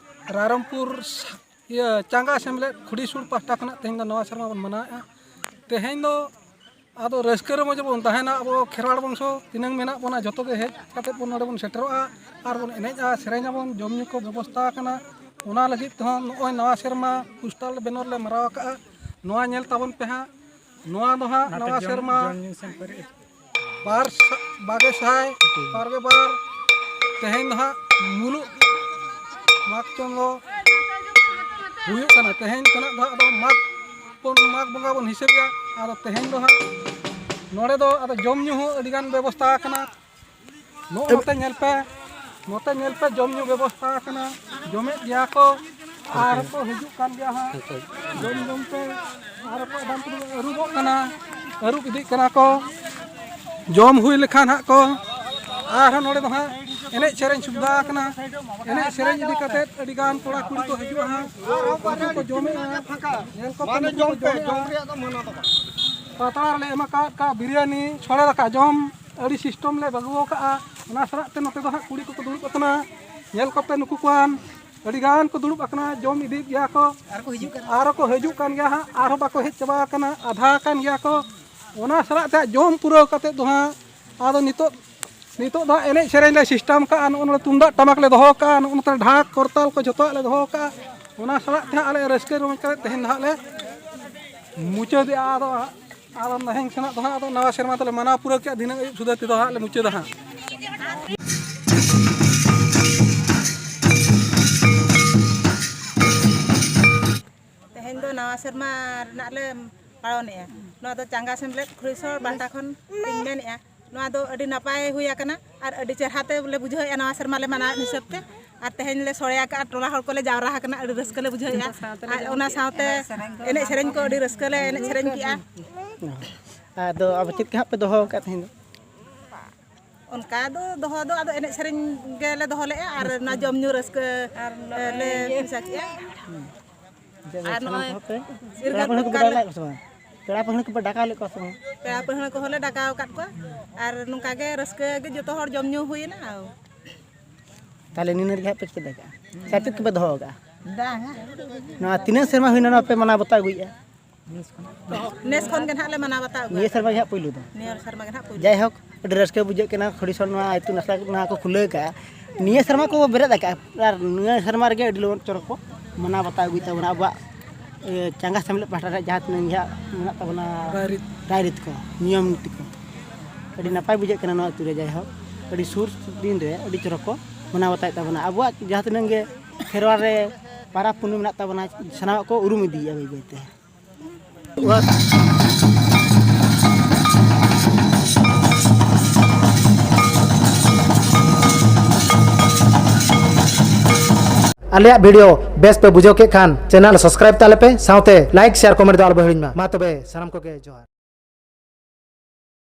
ᱨᱟᱭᱨᱚᱝᱯᱩᱨ ᱥᱟ-, ᱤᱭᱟᱹ ᱪᱟᱸᱜᱟ ᱥᱮᱢᱞᱮᱫ ᱠᱷᱩᱰᱤᱥᱩᱲ ᱯᱟᱦᱴᱟ ᱠᱷᱚᱱᱟᱜ ᱛᱮᱦᱮᱧ ᱫᱚ ᱱᱟᱣᱟ ᱥᱮᱨᱢᱟ ᱵᱚᱱ ᱢᱟᱱᱟᱣᱮᱫᱼᱟ᱾ ᱛᱮᱦᱮᱧ ᱫᱚ ᱟᱫᱚ ᱨᱟᱹᱥᱠᱟᱹ ᱨᱚᱢᱚᱡᱽ ᱨᱮᱵᱚᱱ ᱛᱟᱦᱮᱱᱟ᱾ ᱟᱵᱚ ᱠᱷᱮᱨᱣᱟᱲ ᱵᱚᱝᱥᱚ ᱛᱤᱱᱟᱹᱝ ᱢᱮᱱᱟᱜ ᱵᱚᱱᱟ, ᱡᱚᱛᱚ ᱜᱮ ᱦᱮᱡ ᱠᱟᱛᱮᱫ ᱵᱚᱱ ᱱᱚᱰᱮ ᱵᱚᱱ ᱥᱮᱴᱮᱨᱚᱜᱼᱟ ᱟᱨ ᱵᱚᱱ ᱮᱱᱮᱡᱼᱟ, ᱥᱮᱨᱮᱧ ᱟᱵᱚᱱ, ᱡᱚᱢ ᱧᱩ ᱠᱚ ᱵᱮᱵᱚᱥᱛᱷᱟ ᱟᱠᱟᱱᱟ᱾ ᱚᱱᱟ ᱞᱟᱹᱜᱤᱫ ᱛᱮᱦᱚᱸ ᱱᱚᱜᱼᱚᱭ ᱱᱟᱣᱟ ᱥᱮᱨᱢᱟ ᱯᱳᱥᱴᱟᱞ ᱵᱮᱱᱟᱨ ᱞᱮ ᱢᱟᱨᱟᱣ ᱟᱠᱟᱫᱼᱟ᱾ ᱱᱚᱣᱟ ᱧᱮᱞ ᱛᱟᱵᱚᱱ ᱯᱮ ᱦᱟᱸᱜ᱾ ᱱᱚᱣᱟ ᱫᱚ ᱦᱟᱸᱜ ᱱᱟᱣᱟ ᱥᱮᱨᱢᱟ ᱵᱟᱨ ᱥᱟ-, ᱵᱟᱜᱮ ᱥᱟᱭ ᱵᱟᱨᱜᱮ ᱵᱟᱨ᱾ ᱛᱮᱦᱮᱧ ᱫᱚ ᱦᱟᱸᱜ ᱢᱩᱞᱩᱜ ᱢᱟᱜᱽ ᱪᱟᱸᱫᱚ ᱦᱩᱭᱩᱜ ᱠᱟᱱᱟ᱾ ᱛᱮᱦᱮᱧ ᱠᱷᱚᱱᱟᱜ ᱫᱚ ᱦᱟᱸᱜ ᱟᱫᱚ ᱢᱟᱜᱽ ᱵᱚᱱ, ᱢᱟᱜᱽ ᱵᱚᱸᱜᱟ ᱵᱚᱱ ᱦᱤᱥᱟᱹᱵᱮᱜᱼᱟ᱾ ᱟᱫᱚ ᱛᱮᱦᱮᱧ ᱫᱚ ᱦᱟᱸᱜ ᱱᱚᱰᱮ ᱫᱚ ᱟᱫᱚ ᱡᱚᱢ ᱧᱩ ᱦᱚᱸ ᱟᱹᱰᱤ ᱜᱟᱱ ᱵᱮᱵᱚᱥᱛᱷᱟ ᱟᱠᱟᱱᱟ᱾ ᱱᱚᱜᱼᱚ ᱱᱚᱛᱮ ᱧᱮᱞ ᱯᱮ, ᱱᱚᱛᱮ ᱧᱮᱞ ᱯᱮ, ᱡᱚᱢ ᱧᱩ ᱵᱮᱵᱚᱥᱛᱷᱟ ᱟᱠᱟᱱᱟ, ᱡᱚᱢᱮᱫ ᱜᱮᱭᱟ ᱠᱚ᱾ ᱟᱨ ᱠᱚ ᱦᱤᱡᱩᱜ ᱠᱟᱱ ᱜᱮᱭᱟ ᱦᱟᱸᱜ᱾ ᱡᱚᱢ ᱡᱚᱢ ᱛᱮ ᱟᱨ ᱠᱚ ᱮᱢᱟᱱ ᱠᱚᱫᱚ ᱟᱹᱨᱩᱵᱚᱜ ᱠᱟᱱᱟ, ᱟᱹᱨᱩᱵ ᱤᱫᱤᱜ ᱠᱟᱱᱟ ᱠᱚ᱾ ᱡᱚᱢ ᱦᱩᱭ ᱞᱮᱠᱷᱟᱱ ᱦᱟᱸᱜ ᱠᱚ ᱟᱨᱦᱚᱸ ᱱᱚᱰᱮ ᱫᱚ ᱦᱟᱸᱜ ᱮᱱᱮᱡ ᱥᱮᱨᱮᱧ ᱥᱩᱵᱤᱫᱷᱟ ᱟᱠᱟᱱᱟ᱾ ᱮᱱᱮᱡ ᱥᱮᱨᱮᱧ ᱤᱫᱤ ᱠᱟᱛᱮᱫ ᱟᱹᱰᱤ ᱜᱟᱱ ᱠᱚᱲᱟ ᱠᱩᱲᱤ ᱠᱚ ᱦᱤᱡᱩᱜᱼᱟ ᱦᱟᱸᱜ, ᱩᱱᱠᱩ ᱠᱚ ᱡᱚᱢᱮᱜᱼᱟ, ᱧᱮᱞ ᱠᱚᱯᱮ ᱱᱩᱠᱩ ᱠᱚ ᱡᱚᱢᱮᱜᱼᱟ᱾ ᱯᱟᱛᱲᱟ ᱨᱮᱞᱮ ᱮᱢ ᱟᱠᱟᱫ ᱠᱚᱣᱟ ᱵᱤᱨᱭᱟᱱᱤ, ᱥᱚᱲᱮ ᱫᱟᱠᱟ ᱡᱚᱢ ᱟᱹᱰᱤ system ᱞᱮ ᱟᱹᱜᱩ ᱟᱠᱟᱫᱼᱟ᱾ ᱚᱱᱟ ᱥᱟᱞᱟᱜ ᱛᱮ ᱱᱚᱛᱮ ᱫᱚ ᱦᱟᱸᱜ ᱠᱩᱲᱤ ᱠᱚᱠᱚ ᱫᱩᱲᱩᱵ ᱟᱠᱟᱱᱟ, ᱧᱮᱞ ᱠᱚᱯᱮ ᱱᱩᱠᱩ ᱠᱚᱣᱟᱱ ᱟᱹᱰᱤ ᱜᱟᱱ ᱠᱚ ᱫᱩᱲᱩᱵ ᱟᱠᱟᱱᱟ, ᱡᱚᱢ ᱤᱫᱤᱭᱮᱫ ᱜᱮᱭᱟ ᱠᱚ᱾ ᱟᱨ ᱠᱚ ᱦᱤᱡᱩᱜ ᱠᱟᱱᱟ᱾ ᱟᱨᱚ ᱠᱚ ᱦᱤᱡᱩᱜ ᱠᱟᱱ ᱜᱮᱭᱟ ᱦᱟᱸᱜ, ᱟᱨᱦᱚᱸ ᱵᱟᱠᱚ ᱦᱮᱡ ᱪᱟᱵᱟ ᱟᱠᱟᱱᱟ, ᱟᱫᱷᱟ ᱟᱠᱟᱱ ᱜᱮᱭᱟ ᱠᱚ᱾ ᱚᱱᱟ ᱥᱟᱞᱟᱜ ᱛᱮ ᱦᱟᱸᱜ ᱡᱚᱢ ᱯᱩᱨᱟᱹᱣ ᱠᱟᱛᱮᱫ ᱫᱚ ᱦᱟᱸᱜ ᱟᱫᱚ ᱱᱤᱛᱚᱜ, ᱱᱤᱛᱚᱜ ᱫᱚ ᱦᱟᱸᱜ ᱮᱱᱮᱡ ᱥᱮᱨᱮᱧ ᱞᱮ system ᱠᱟᱜᱼᱟ᱾ ᱱᱚᱜᱼᱚ ᱱᱚᱰᱮ ᱛᱩᱢᱫᱟᱜ ᱴᱟᱢᱟᱠ ᱞᱮ ᱫᱚᱦᱚ ᱠᱟᱜᱼᱟ, ᱱᱚᱜᱼᱚ ᱱᱚᱛᱮ ᱰᱷᱟᱠ ᱠᱚᱨᱛᱟᱞ ᱠᱚ ᱡᱚᱛᱚᱣᱟᱜ ᱞᱮ ᱫᱚᱦᱚ ᱠᱟᱜᱼᱟ᱾ ᱚᱱᱟ ᱥᱟᱞᱟᱜ ᱛᱮ ᱦᱟᱸᱜ ᱟᱞᱮ ᱨᱟᱹᱥᱠᱟᱹ ᱨᱚᱢᱚᱡᱽ ᱠᱟᱛᱮᱫ ᱛᱮᱦᱮᱧ ᱫᱚ ᱦᱟᱸᱜ ᱞᱮ ᱢᱩᱪᱟᱹᱫᱮᱜᱼᱟ᱾ ᱟᱫᱚ ᱦᱟᱸᱜ ᱟᱫᱚ ᱱᱟᱦᱮᱝ ᱥᱮᱱᱟᱜ ᱫᱚ ᱦᱟᱸᱜ ᱟᱫᱚ ᱱᱟᱣᱟ ᱥᱮᱨᱢᱟ ᱫᱚᱞᱮ ᱢᱟᱱᱟᱣ ᱯᱩᱨᱟᱹᱣ ᱠᱮᱜᱼᱟ, ᱫᱷᱤᱱᱟᱹᱝ ᱟᱹᱭᱩᱵ ᱥᱩᱫᱷᱟᱹ ᱛᱮᱫᱚ ᱦᱟᱸᱜ ᱞᱮ ᱢᱩᱪᱟᱹᱫᱟ ᱦᱟᱸᱜ᱾ ᱛᱮᱦᱮᱧ ᱫᱚ ᱱᱟᱣᱟ ᱥᱮᱨᱢᱟ ᱨᱮᱱᱟᱜ ᱞᱮ ᱯᱟᱞᱚᱱᱮᱜᱼᱟ᱾ ᱱᱚᱣᱟ ᱫᱚ ᱪᱟᱸᱜᱟ ᱥᱮᱢᱞᱮᱫ ᱠᱷᱩᱲᱤᱥᱚᱲ ᱯᱟᱦᱴᱟ ᱠᱷᱚᱱ ᱤᱧ ᱢᱮᱱᱮᱜᱼᱟ᱾ ᱱᱚᱣᱟ ᱫᱚ ᱟᱹᱰᱤ ᱱᱟᱯᱟᱭ ᱦᱩᱭ ᱟᱠᱟᱱᱟ ᱟᱨ ᱟᱹᱰᱤ ᱪᱮᱦᱨᱟ ᱛᱮ ᱞᱮ ᱵᱩᱡᱷᱟᱹᱣᱮᱫᱼᱟ ᱱᱟᱣᱟ ᱥᱮᱨᱢᱟ ᱞᱮ ᱢᱟᱱᱟᱣᱮᱫ ᱦᱤᱥᱟᱹᱵ ᱛᱮ᱾ ᱟᱨ ᱛᱮᱦᱮᱧ ᱞᱮ ᱥᱚᱲᱮ ᱟᱠᱟᱫᱼᱟ, ᱴᱚᱞᱟ ᱦᱚᱲ ᱠᱚᱞᱮ ᱡᱟᱣᱨᱟ ᱟᱠᱟᱱᱟ, ᱟᱹᱰᱤ ᱨᱟᱹᱥᱠᱟᱹ ᱞᱮ ᱵᱩᱡᱷᱟᱹᱣᱮᱫᱼᱟ᱾ ᱟᱨ ᱚᱱᱟ ᱥᱟᱶᱛᱮ ᱮᱱᱮᱡ ᱥᱮᱨᱮᱧ ᱠᱚ ᱟᱹᱰᱤ ᱨᱟᱹᱥᱠᱟᱹ ᱞᱮ ᱮᱱᱮᱡ ᱥᱮᱨᱮᱧ ᱠᱮᱜᱼᱟ᱾ ᱟᱫᱚ ᱟᱯᱮ ᱪᱮᱫ ᱠᱚ ᱦᱟᱸᱜ ᱯᱮ ᱫᱚᱦᱚ ᱟᱠᱟᱫ ᱛᱮᱦᱮᱧ ᱫᱚ? ᱚᱱᱠᱟ ᱫᱚ ᱫᱚᱦᱚ ᱫᱚ ᱟᱫᱚ ᱮᱱᱮᱡ ᱥᱮᱨᱮᱧ ᱜᱮᱞᱮ ᱫᱚᱦᱚ ᱞᱮᱫᱼᱟ ᱟᱨ ᱚᱱᱟ ᱡᱚᱢ ᱧᱩ ᱨᱟᱹᱥᱠᱟᱹ ᱞᱮ ᱢᱮᱥᱟ ᱠᱮᱜᱼᱟ᱾ ᱟᱨ ᱱᱚᱜᱼᱚᱭ ᱯᱮᱲᱟ ᱯᱟᱹᱲᱦᱟᱹ ᱠᱚᱯᱮ ᱰᱟᱠᱟᱣ ᱞᱮᱫ ᱠᱚᱣᱟ ᱥᱮ ᱵᱟᱝ? ᱯᱮᱲᱟ ᱯᱟᱹᱲᱦᱟᱹ ᱠᱚᱯᱮ ᱰᱟᱠᱟᱣ ᱞᱮᱫ ᱠᱚᱣᱟ ᱥᱮ ᱵᱟᱝ? ᱯᱮᱲᱟ ᱯᱟᱹᱲᱦᱟᱹ ᱠᱚᱦᱚᱸ ᱞᱮ ᱰᱟᱠᱟᱣ ᱟᱠᱟᱫ ᱠᱚᱣᱟ ᱟᱨ ᱱᱚᱝᱠᱟ ᱜᱮ ᱨᱟᱹᱥᱠᱟᱹ ᱜᱮ ᱡᱚᱛᱚ ᱦᱚᱲ ᱡᱚᱢ ᱧᱩ ᱦᱩᱭᱮᱱᱟ᱾ ᱛᱟᱦᱚᱞᱮ ᱱᱤᱱᱟᱹ ᱨᱮᱜᱮ ᱦᱟᱸᱜ ᱯᱮ ᱪᱮᱫ ᱟᱠᱟᱜᱼᱟ? ᱥᱮ ᱪᱮᱫ ᱠᱚᱯᱮ ᱫᱚᱦᱚ ᱟᱠᱟᱜᱼᱟ? ᱵᱟᱝᱟ᱾ ᱱᱚᱣᱟ ᱛᱤᱱᱟᱹᱜ ᱥᱮᱨᱢᱟ ᱦᱩᱭᱱᱟ ᱱᱚᱣᱟ ᱯᱮ ᱢᱟᱱᱟᱣ ᱵᱟᱛᱟᱣ ᱟᱹᱜᱩᱭᱮᱫᱼᱟ? ᱱᱮᱥ ᱠᱷᱚᱱ ᱜᱮ ᱱᱟᱦᱟᱜ ᱞᱮ ᱢᱟᱱᱟᱣ ᱵᱟᱛᱟᱣ ᱟᱹᱜᱩᱭᱟ᱾ ᱱᱤᱭᱟᱹ ᱥᱮᱨᱢᱟ ᱜᱮ ᱦᱟᱸᱜ ᱯᱩᱭᱞᱩ ᱫᱚ᱾ ᱱᱤᱭᱟᱹ ᱥᱮᱨᱢᱟ ᱜᱮ ᱱᱟᱦᱟᱜ ᱯᱩᱭᱞᱩ᱾ ᱡᱟᱭᱦᱳᱠ, ᱟᱹᱰᱤ ᱨᱟᱹᱥᱠᱟᱹ ᱵᱩᱡᱷᱟᱹᱜ ᱠᱟᱱᱟ, ᱠᱷᱚᱲᱤᱥᱚᱞ ᱱᱚᱣᱟ ᱤᱛᱩᱱ ᱟᱥᱲᱟ ᱱᱚᱣᱟ ᱠᱚ ᱠᱷᱩᱞᱟᱹᱣ ᱠᱟᱜᱼᱟ᱾ ᱱᱤᱭᱟᱹ ᱥᱮᱨᱢᱟ ᱠᱚ ᱵᱮᱨᱮᱫ ᱟᱠᱟᱫᱼᱟ, ᱟᱨ ᱱᱤᱭᱟᱹ ᱥᱮᱨᱢᱟ ᱨᱮᱜᱮ ᱟᱹᱰᱤ ᱞᱚᱜᱚᱱ ᱪᱚᱨᱚᱠ ᱠᱚ ᱢᱟᱱᱟᱣ ᱵᱟᱛᱟᱣ ᱟᱹᱜᱩᱭ ᱛᱟᱵᱚᱱᱟ᱾ ᱟᱵᱚᱣᱟᱜ, ᱮ, ᱪᱟᱸᱜᱟ ᱥᱮᱢᱞᱮᱫ ᱯᱟᱦᱴᱟ ᱨᱮ ᱡᱟᱦᱟᱸ ᱛᱤᱱᱟᱹᱜ ᱜᱮ ᱦᱟᱸᱜ ᱢᱮᱱᱟᱜ ᱛᱟᱵᱚᱱᱟ, ᱨᱟᱭᱨᱤᱛ᱾ ᱨᱟᱭᱨᱤᱛ ᱠᱚ, ᱱᱤᱭᱚᱢ ᱱᱤᱛᱤ ᱠᱚ, ᱟᱹᱰᱤ ᱱᱟᱯᱟᱭ ᱵᱩᱡᱷᱟᱹᱜ ᱠᱟᱱᱟ ᱱᱚᱣᱟ ᱟᱹᱛᱩ ᱨᱮ᱾ ᱡᱟᱭᱦᱳᱠ, ᱟᱹᱰᱤ ᱥᱩᱨ ᱫᱤᱱ ᱨᱮ ᱟᱹᱰᱤ ᱪᱚᱨᱚᱠ ᱠᱚ ᱢᱟᱱᱟᱣ ᱵᱟᱛᱟᱣᱮᱫ ᱛᱟᱵᱚᱱᱟ᱾ ᱟᱵᱚᱣᱟᱜ ᱡᱟᱦᱟᱸ ᱛᱤᱱᱟᱹᱜ ᱜᱮ ᱠᱷᱮᱨᱣᱟᱲ ᱨᱮ ᱯᱟᱨᱟᱵᱽ ᱯᱩᱱᱟᱹᱭ ᱢᱮᱱᱟᱜ ᱛᱟᱵᱚᱱᱟ, ᱥᱟᱱᱟᱢᱟᱜ ᱠᱚ ᱩᱨᱩᱢ ᱤᱫᱤᱭᱮᱫᱼᱟ ᱵᱟᱹᱭ ᱵᱟᱹᱭᱛᱮ᱾ ᱟᱞᱮᱭᱟᱜ video ᱵᱮᱥ ᱯᱮ ᱵᱩᱡᱷᱟᱹᱣ ᱠᱮᱫ ᱠᱷᱟᱱ channel subscribe ᱛᱟᱞᱮ ᱯᱮ, ᱥᱟᱶᱛᱮ like, share, comment ᱫᱚ ᱟᱞᱚ ᱯᱮ ᱦᱤᱲᱤᱧ ᱢᱟ᱾ ᱢᱟ ᱛᱚᱵᱮ ᱥᱟᱱᱟᱢ ᱠᱚᱜᱮ ᱡᱚᱦᱟᱨ᱾